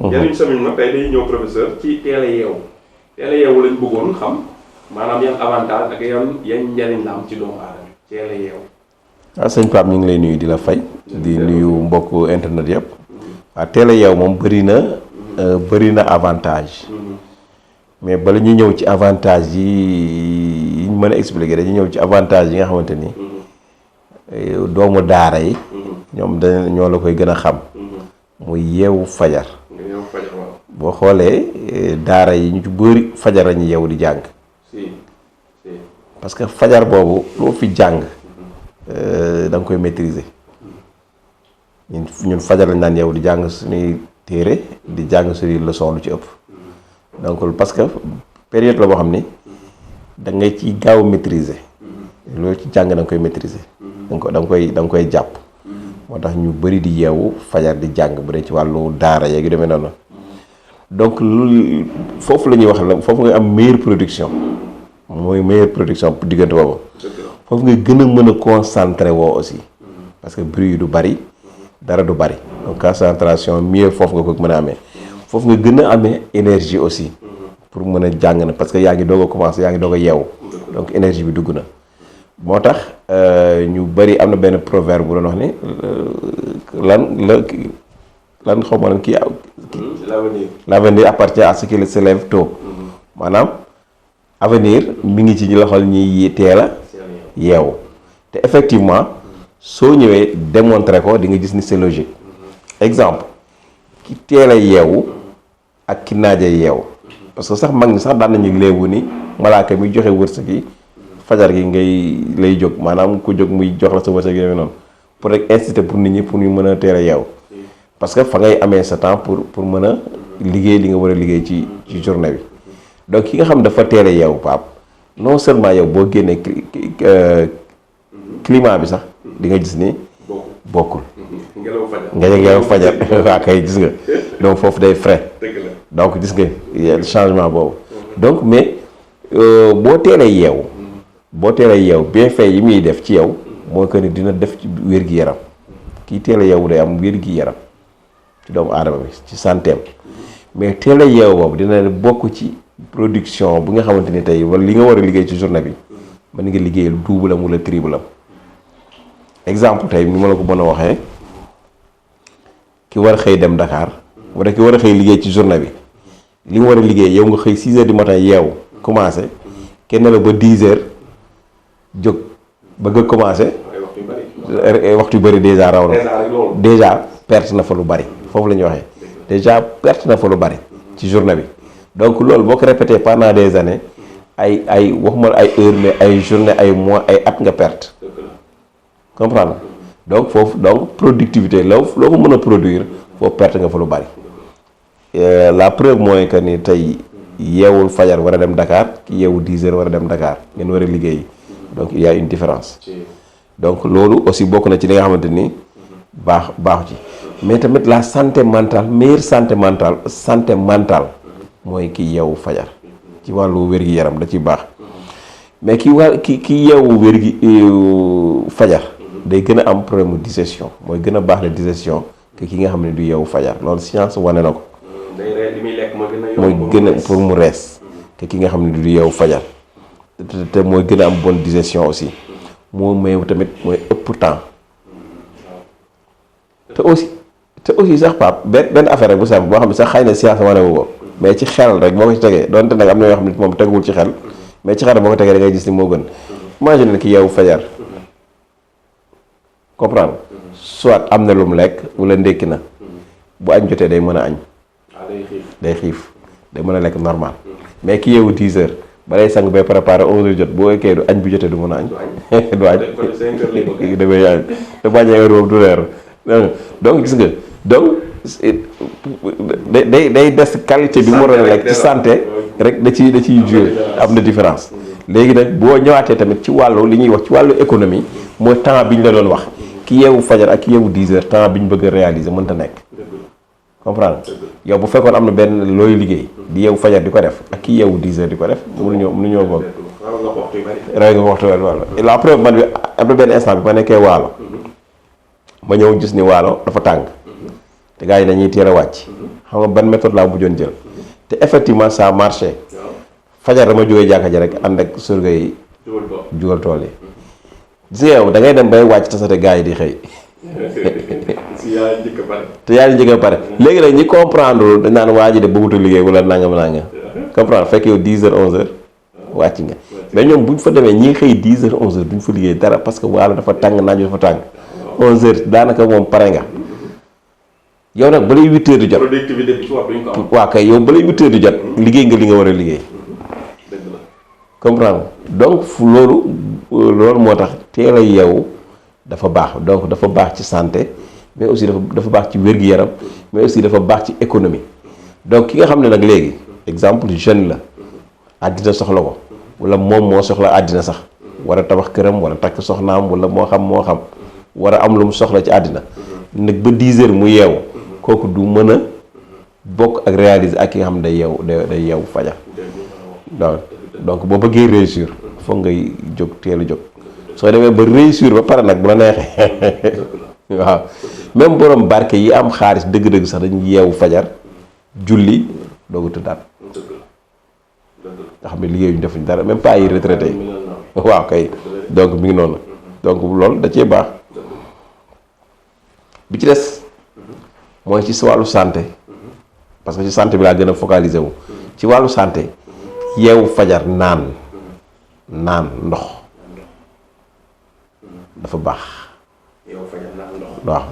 jëriñ semaine nag tey day ñëw professeur ci teel a yeewu lañ bëggoon xam maanaam yan avantage ak yan njëriñ la am ci doomu aadama teel a yeewu. waaw sëñ Pape ñu ngi lay nuyu di la fay. di nuyu mbokku internet yëpp. waaw teel a yeewu moom bëri na avantage. mais bala ñu ñëw ci avantage yi ñu mën a expliquer dañu ñëw ci avantage yi nga xamante ni doomu daara yi. ñoom ñoo la koy gën a xam. muy yeewu fajar. boo xoolee daara yi ñu ci bëri fajar lañu yeewu di jàng. parce que fajar boobu loo fi jàng da nga koy maîtriser ñun fajar lañ daan yeewu di jàng suñuy téere di jàng suñuy leçon lu ci ëpp. donc parce que période la boo xam ni da ngay ci gaaw maîtriser loolu ci jàng da nga koy maîtriser da nga koy jàpp moo tax ñu bëri di yeewu fajar di jàng bu dee ci wàllu daara yeeg yu demee noonu donc lu foofu la ñuy wax la foofu nga am meilleure production mooy meilleure production diggante boobu foofu nga gën a mën a concentré woo aussi parce que bruit yi du bëri dara du bëri donc concentration mieux foofu nga ko mën a amee foofu nga gën a amee énergie aussi pour mën a jàng na parce que yaa ngi doog a commencé yaa ngi doog a yeewu donc énergie bi dugg na moo tax ñu bëri am na benn proverbe bu doon wax ni lan xaw ma lan kii l'avenir appartient à ceux qui se lèvent tôt maanaam avenir mi ngi ci ñi la xool ñiy teel a yeewu te effectivement soo ñëwee démontrer ko di nga gis ni c'est logique exemple ki teel a yeewu ak ki naaja yeewu parce que sax mag ñi sax daan nañu léewu ni malaaka mi joxe wërsëg yi fajar gi lay jóg maanaam ku jóg muy jox la sa wërsëg yooyu noonu pour rek inciter pour nit ñi pour ñu mën a teel a yeewu parce que fa ngay amee sa temps pour mën a liggéey li nga war a liggéey ci journée bi donc ki nga xam dafa teel a yeewu Pape non seulement yow boo génnee climat bi sax di nga gis ni bokkul. ngelaw fajar waa kay gis nga donc foofu day frais donc gis nga changement boobu donc mais boo teelee yeewu bien fait yi muy def ci yow moo que ni dina def ci wér-gi-yaram kii teel a yeewu day am wér-gi-yaram ci doomu aadama bi ci santeem mais teel a yeewu boobu dina bokk ci production bu nga xamante ni tey wala li nga war a liggéey ci journée bi mën nga liggéeyal double am wala triple am exemple tey ni ma la ko mën a waxee ki war a xëy dem Dakar wala ki war a xëy liggéey ci journée bi li nga war a liggéey yow nga xëy 6 heures du matin yeewu commencé kenn la ba 10 heures jóg bëgg a commencé waxtu yu bëri déjà raw na déjà perte na fa lu bari foofu la ñuy waxee déjà perte na fa lu bari ci journée bi donc loolu boo ko répété pendant des années ay waxuma ay heures mais ay journée ay mois ay at nga perte comprendre donc foofu donc productivité loo ko mën a produire foofu perte nga fa lu bari la preuve mooy que ni tey yeewul fajar war a dem Dakar ki yeewu 10 heures war a dem Dakar ngeen war a liggéey donc il y a une différence donc loolu aussi bokk na ci li nga xamante ni baaxu ci mais tamit la santé mentale meilleure santé mentale mooy ki yeewu fajar ci wàllu wér-gi-yaram da ci baax mais ki yeewu fajar day gën a am problème digestion mooy gën a baax la digestion que ki nga xam ne du yeewu fajar loolu science wane na ko mooy gën a pour mu rees que ki nga xam ne du yeewu fajar te mooy gën a am bonne digestion aussi moo may tamit mooy ëpp temps te aussi sax Pape benn affaire rek bu simple boo xam ne sax xëy na science wane wu ko mais ci xel rek boo ko ci tegee donte nag am na yoo xam ne moom teguwul ci xel mais ci xel boo ko tegee da ngay gis ni moo gën imagine ki yeewu fajar comprendre soit am na lu mu lekk wala ndékki na bu añ jotee day mën a añ day xiif day mën a lekk normal mais ki yeewu 10 heures ba lay sang bay préparé 11 heures jot boo eggee du añ bu jotee du mën a añ du añ damay añ te bañee heure boobu du reer donc gis nga donc day des qualité bi mu war a lekk ci santé rek da ciy joué am na différence léegi nag boo ñëwaatee tamit ci wàllu li ñuy wax ci wàllu économie mooy temps bi ñu la doon wax ki yeewu fajar ak ki yeewu 10 heures temps bi ñu bëgg a réaliser mënta nekk comprendre yow bu fekkoon am na benn looy liggéey di yeewu fajar di ko def ak ki yeewu 10 heures di ko def mënuñoo bokk ray nga waxtu wala la preuve man bi am na benn instant bi ma nekkee waalo ma ñëw gis ni waalo dafa tàng te gars yi dañuy teel a wàcc xam nga ban méthode laa mujjoon jël te effectivement ça a marché fajar dama jógee jàkka ji rek ànd ak surga yi jugal tool yi gis nga yow da ngay dem bay wàcc tasate gars yi di xëy te yaa njëkk a pare léegi nag ñi comprendre dañ naan waa ji de bëggutu liggéey wala nangam comprendre fekk yow 10 heures 11 heures wàcc nga mais ñoom buñ fa demee ñi xëy 10 heures 11 heures duñ fa liggéey dara parce que waalo dafa tàng naaju dafa tàng 11 heures daanaka moom pare nga yow nag balay 8 heures di jot productivité bi ci wax duñ ko am. waaw kay yow balay 8 heures di jot liggéey nga li nga war a liggéey comprendre donc loolu moo tax teel a yeewu dafa baax donc dafa baax ci santé mais aussi dafa baax ci wér-gu-yaram mais aussi dafa baax ci économie donc ki nga xam ne nag léegi exemple jeune la àddina soxla ko wala moom moo soxla àddina sax war a tabax këram wala takk soxnaam wala moo xam war a am lu mu soxla ci àddina nag ba 10 heures mu yeewu kooku du mën a bokk ak réaliser ak ki nga xam ne day yeewu fajar donc boo bëggee réussir foog ngay jóg teel a jóg soo demee ba réussir ba pare nag bu la neexee waaw même borom barke yi am xaalis dëgg-dëgg sax dañu yeewu fajar julli doogu tëddaat nga xam ne liggéeyuñu defuñ dara même pas yi retraité yi waaw kay donc mi ngi noonu donc loolu da cee baax bi ci des mooy ci wàllu santé parce que ci santé bi laa gën a focaliser wu ci wàllu santé yeewu fajar naan ndox dafa baax waaw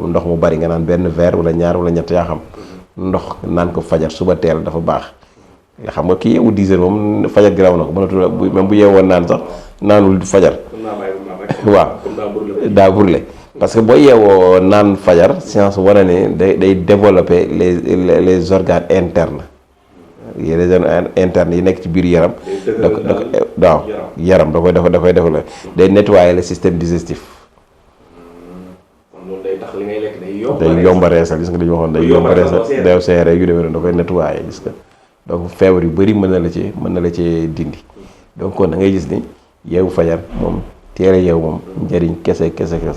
ndox mu bari nga naan benn verre wala ñaar wala ñett yaa xam ndox naan ko fajar suba teel dafa baax nga xam nga ki yeewu 10 heures moom fajar gi raw na ko mënatul même bu yeewoon naan sax naanul fajar waaw daa brûlé parce que boo yeewoo naan fajar science wane ne day développer les organes internes les organes internes yi nekk ci biir yaram waaw yaram da koy développer day nettoyer le système digestif day yomba reesal gis nga dañu waxoon day yomba reesal day seere yu demee da koy nettoyer gis nga donc feebar yu bëri mën na la ci dindi donc kon da ngay gis ni yeewu fajar moom teel a yeewu moom njëriñ kese la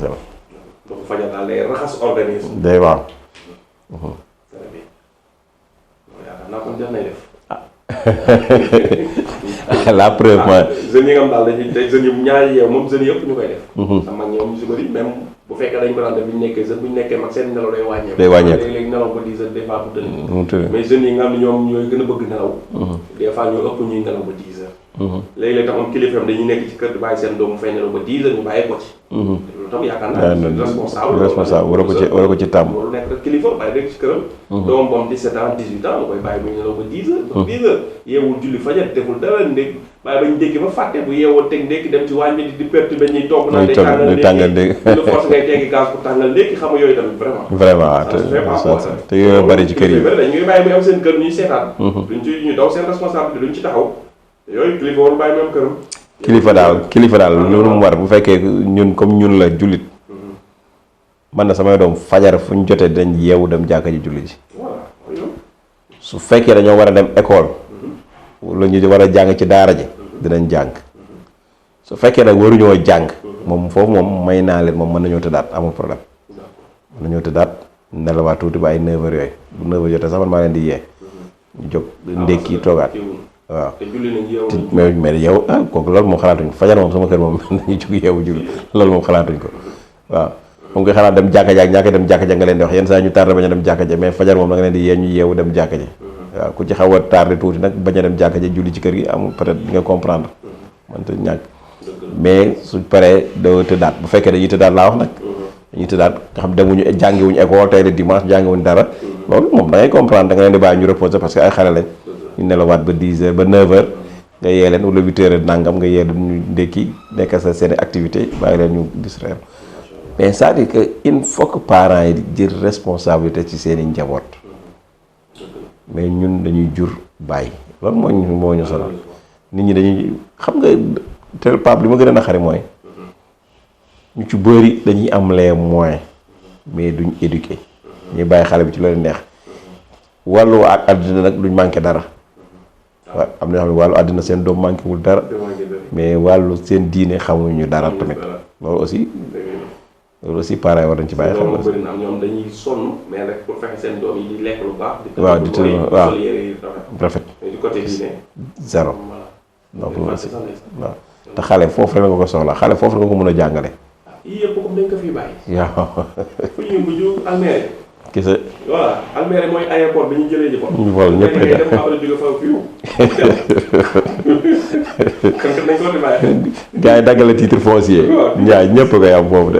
donc fajar daal day raxas organisme. day waaw. très bien yaakaar naa kon def nay def. la preuve mooy. jeunes yi nga xam daal dañuy jeunes yu ñaari yeew moom jeunes yëpp ñu koy def. sa mag ñoom ñu si bëri même bu fekkee dañ ko daan def bu ñu nekkee jeune bu ñu nekkee mag seen nelaw day wàññeeku. léegi nelaw ba 10 heures des fois bu tëdd. mais jeunes yi nga xam ne ñoom ñooy gën a bëgg nelaw. des fois ñoo ëpp ñuy nelaw ba 10 heures. léegi-léeg tax moom kilifaam dañuy nekk ci kër di bàyyi seen doom mu fay nelaw ba 10 heures ñu bàyyi ko ci. loolu tam yaakaar naa responsable war ko ci tàmm. loolu nekk rek kilifa bàyyi rek ci këram. doomam boom 17 ans 18 ans nga koy bàyyi muy nelaw ba 10 heures. ba 10 heures yeewul julli fajar deful dara ndékk bàyyi bañ ndékki ba fàtte bu yeewoo teg ndékki dem ci waañ bi di perturber ñuy togg naan day tàngal ndékki lu force ngay teggi gaz pour tàngal ndékki xam nga yooyu tamit vraiment te yooyu bari ci kër yi dañuy bàyyi muy am seen kër ñuy seetaan duñ ci ñu daw seen responsabilité duñ ci taxaw yooyu kilifa warul bàyyi même këram kilifa daal loolu mu war bu fekkee ñun comme ñun la jullit man na samay doom fajar fu ñu jotee dañ yeewu dem jàkka ji julli ji su fekkee dañoo war a dem école wala ñu war a jàng ci daara ji dinañ jàng su fekkee nag waruñoo jàng moom foofu moom may naa leen moom mën nañoo tëddaat amul problème mën nañoo tëddaat nelawaat tuuti ba ay 9 heures yooyu bu 9 heures jotee sax man maa leen di yee ñu jóg ndékki toogaat waaw mais yow kooku loolu moom xalaatuñ ko fajar moom sama kër moom dañuy jóg yeewu julli loolu moom xalaatuñ ko waaw moom koy xalaat dem jàkka ja ak ñàkk dem jàkka ja nga leen di wax yenn saa ñu tardé bañ a dem jàkka ja mais fajar moom da nga leen di yee ñu yeewu dem jàkka ja waaw ku ci xaw a tardé tuuti nag bañ a dem jàkka ja julli ci kër gi amul peut-être di nga comprendre man te ñàkk mais suñ paree doo tëddaat bu fekkee dañuy tëddaat laa wax nag dañuy tëddaat nga xam demuñu jàngiwuñu école tey le dimanche jàngiwuñu dara loolu moom da ngay comprendre da nga leen di bàyyi ñu reposer parce que ay xale lañ ñu nelawaat ba 10 heures ba 9 heures nga yee leen wala 8 heures nangam nga yee leen ñu ndékki nekk sa seen activité bàyyi leen ñu distraire mais c'est-à-dire que il faut que parents yi di jël responsabilité ci seen i njaboot mais ñun dañuy jur bàyyi loolu moo ñu sonal nit ñi dañuy xam nga te Pape li ma gën a naqari mooy ñu ci bëri dañuy am les moyens mais duñ éduquer ñuy bàyyi xale bi ci loolu neex wàllu ak àddina nag duñ manqué dara waaw am na ñoo xam ne wàllu àddina seen doom manqué wul dara mais wàllu seen diine xamuñu dara tamit loolu aussi loolu aussi parents war nañ ci bàyyi xel. loolu bëri na am ñoom dañuy sonn mais rek pour fexe seen doom yi di lekk lu baax. waaw di tëdd waaw rafet. mais du côté diine. zéro. donc loolu aussi waaw te xale foofu rek nga ko soxla xale foofu rek nga ko mën a jàngale. yii yëpp comme dañ ko fiy bàyyi. waaw. fu ñu mujj Almere. kese. voilà Almere mooy aéroport bi ñu jëlee ji ko. ñu vol ñëpp a dem après jóge fa fiw. kon nañ ko di bàyyi. gars yi daggale titre foncier. ñaar ñëpp koy am foofu de.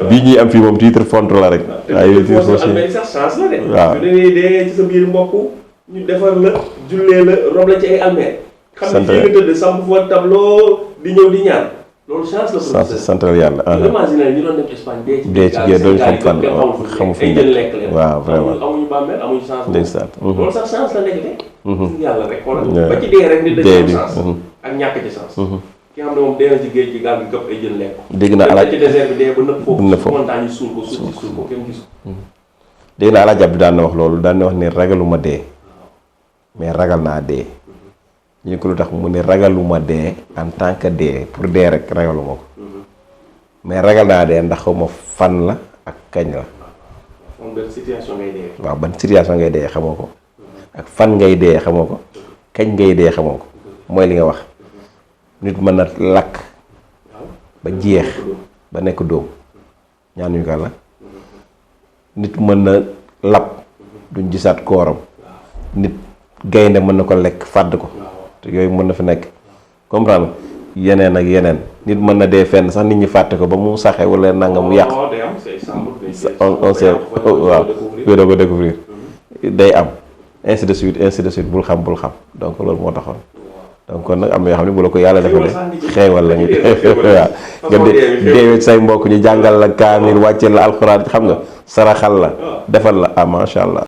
bii ñuy am fii moom titre font la rek. waaye titre foncier Almere sax chance la de. waaw ñu ne dee ci sa biir mbokk ñu defar la jullee la rob la ci ay Almere. xam ne fii nga tëdd samp fa tableau di ñëw di ñaan. loolu chance la professeur santal yàlla. imaginer ñu doon dem Espagne dee ci géej doon xam fan xamu fi lekk leen waaw vraiment amuñu bàmmeel amuñu chance ndeysaan. loolu sax chance la nekkate yàlla rek xoolal ba ci dee rek nit dañu am chance ak ñàkk ci chance ki nga xam ne moom dee na ci géej gi gaal gi këpp ay jën lekk dégg naa alaaj ci désert bi dee ba nëpp nëpp foofu montagne yi suul ko suul ko kenn gisu dégg naa alaaj Abdu daan na wax loolu daan na wax ni ragaluma dee mais ragal naa dee ñu ne ko lu tax mu ne ragaluma dee en tant que dee pour dee rek ragaluma ko mais ragal naa dee ndax xaw ma fan la ak kañ la. moom benn situation ngay dee. waaw ban situation ngay dee xamoo ko ak fan ngay dee xamoo ko kañ ngay dee xamoo ko mooy li nga wax nit mën na lakk ba jeex ba nekk dóom ñaanuñu ko la nit mën na lab duñ gisaat kooram nit gaynde mën na ko lekk fàdd ko te yooyu mën na fi nekk comprendre yeneen ak yeneen nit mën na dee fenn sax nit ñi fàtte ko ba mu saxee wala nanga mu yàq on sait waaw wéy doo ko découvrir day am ainsi de suite bul xam donc loolu moo taxoon donc kon nag am na yoo xam ne bu la ko yàlla defale xeewal la ñu waaw nga deewee say mbokk ñu jàngal la kaamil wàcceel la alxuraan xam nga saraxal la defal la macha allah